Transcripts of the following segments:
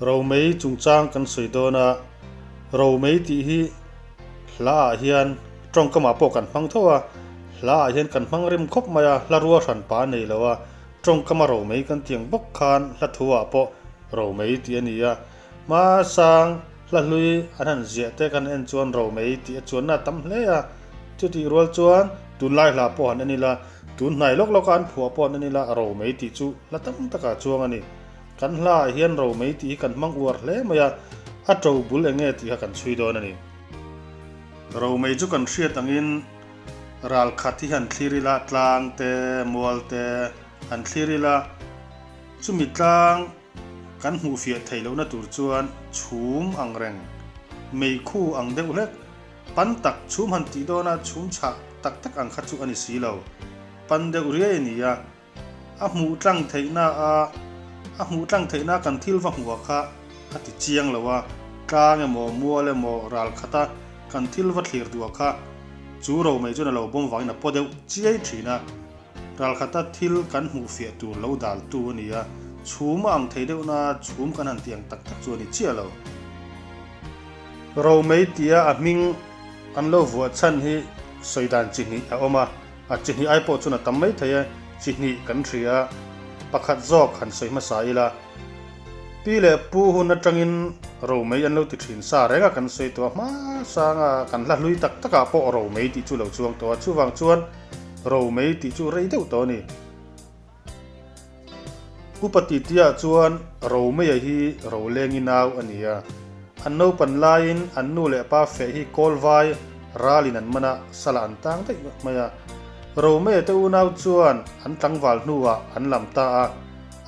Romei chungchang kan sawi dawn a, Romei tih hi hla ah hian tawngkamah pawh kan hmang tho a, hla ah hian kan hmang rem khawp mai a, hla rua hran pa a nei lo a, tawngkama Romei kan tih ang bawk khan hla thu ah pawh Romei tih a ni a, hmasang hla hlui an han ziah te kan en chuan Romei tih a chuanna a tam hle a, chutih rual chuan tunlai hla pawh han en ila, tun hnai lawk lawka an phuah pawh han en ila Romei tih chu hla tam takah a chuang a ni. Kan hla ah hian romei tih hi kan hmang uar hle mai a, a to bul eng nge tih kha kan chhui dawn a ni. Romei chu kan hriat angin ral khat hi han thlir ila, tlang te, mual te han thlir ila, chumi tlang kan hmuh fiah theih lohna tur chuan chhum ang reng, meikhu ang deuh hlek, pan tak chhum han tih dawna chhum chhah tak tak ang kha chu a ni si lo, pan deuh riai a ni a. A hmuh tlang theihna a a hmuh tlang theihna kan thil va hmuh ah kha a ti chiang lo a, tlang emaw mual emaw ral khat a kan thil va thlir duh ah kha chu romei chuan a lo bawm vangin a paw deuh chiai thin a, ral khata thil kan hmuh fiah tur lo dal tu a ni a, chhum a ang thei deuh na chhum kan han tih ang tak tak chu a ni chiah lo. Romei tia a hming an lo vuah chhan hi sawi dan chi hnih a awm a. A chi hnih ai pawh chuan a tam mai thei e, chi hnih kan hria a, pakhat zawk han sawi hmasa ila. Pi leh pu hun atangin romei an lo ti thin sa reng a kan sawi tawh a, hmasang a kan hla hlui tak takah pawh romei tih chu lo chuang tawh a, chuvang chuan romei tih chu rei deuh tawh a ni. Upa titiah chuan Romeia hi Rolengi nau a ni a. An naupan laiin an nu leh pa feh hi Kawlvai ralin an man a, salah an tang daih mai a. Romeia te unau chuan an tlangval hnuah an lam ta a.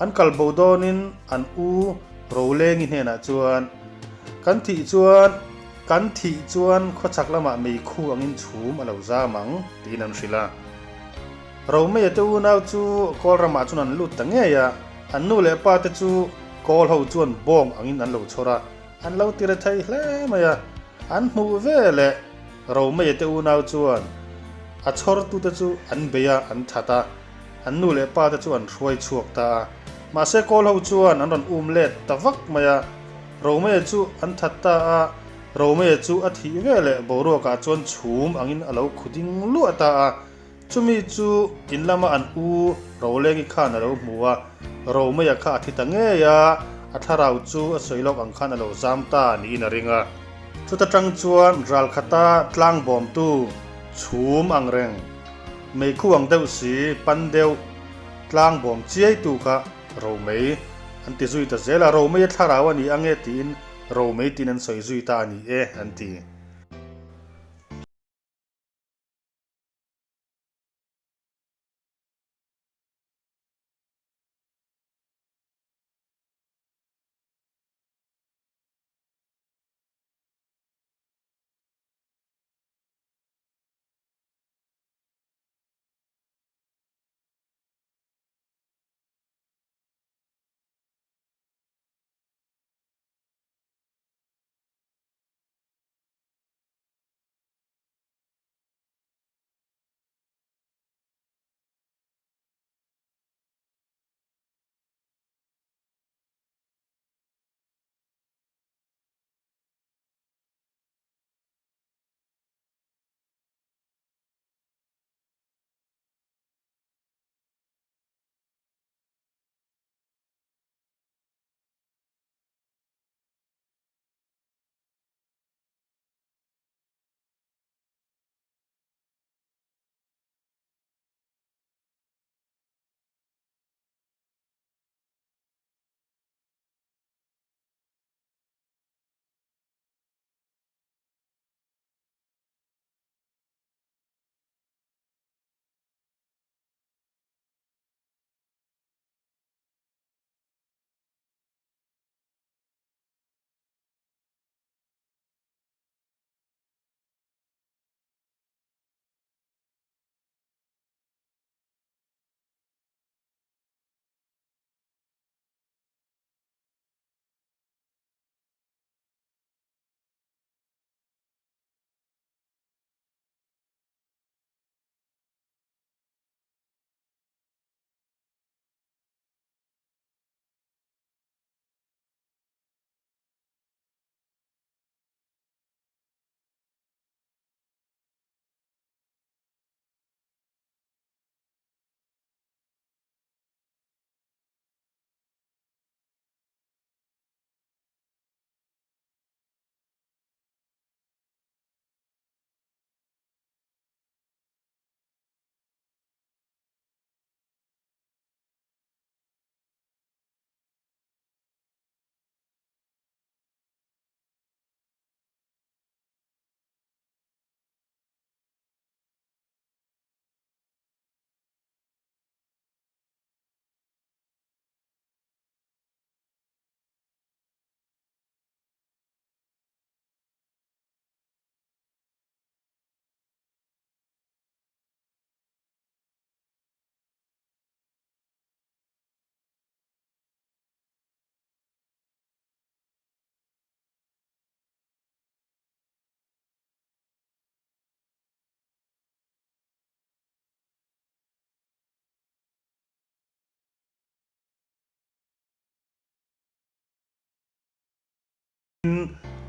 An kal bo dawnin an u Rolengi hnenah chuan, Kan thih chuan, kan thih chuan khawchhak lamah meikhu angin chhum a lo zam ang, tiin an hrilh a. Romeia te unau chu kawl ramah chuan an lut ta ngei a, an nu leh pa te chu kawl ho chuan bawng angin an lo chhawr a, an lo ti re thei hle mai a. An hmuh ve leh Romeia te unau chuan a chhawrtute chu an bei a, an that a, an nu leh pa te chu an hruai chhuak ta a. Mahse kawl ho chuan an rawn um let ta vak mai a, Romeia chu an that ta a, Romeia chu a thih ve leh boruakah chuan chhum angin a lo khu ding luah ta a. Chumi chu in lama an u Rolengi khan a lo hmu a, Romeia kha a thi ta ngei a, a thlarau chu a sawi lawk ang khan a lo zam ta niin a ring a. Chuta tang chuan ralkhata tlang bawmtu chhum ang reng, meikhu ang deuh si pan deuh tlang bawm chiaitu kha Romei an ti zui ta zel a, Romeia thlarau a ni ange tiin Romei tiin an sawi zui ta a ni e an ti.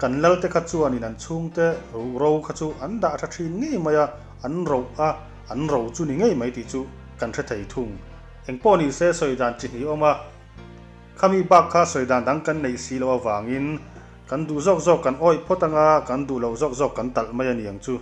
Kan lalte kha chuanin an chhungte ruhro kha chu an dah tha thin ngei mai a, an roh a, an ro chu ni ngei mai tih chu kan hre thei thung. Engpawh ni se sawi dan chi hnih awm a, khami bak kha sawi dan dang kan neih si loh avangin kan duh zawk zawk kan awih phawt anga kan duh loh zawk zawk kan talh mai a ni ang chu.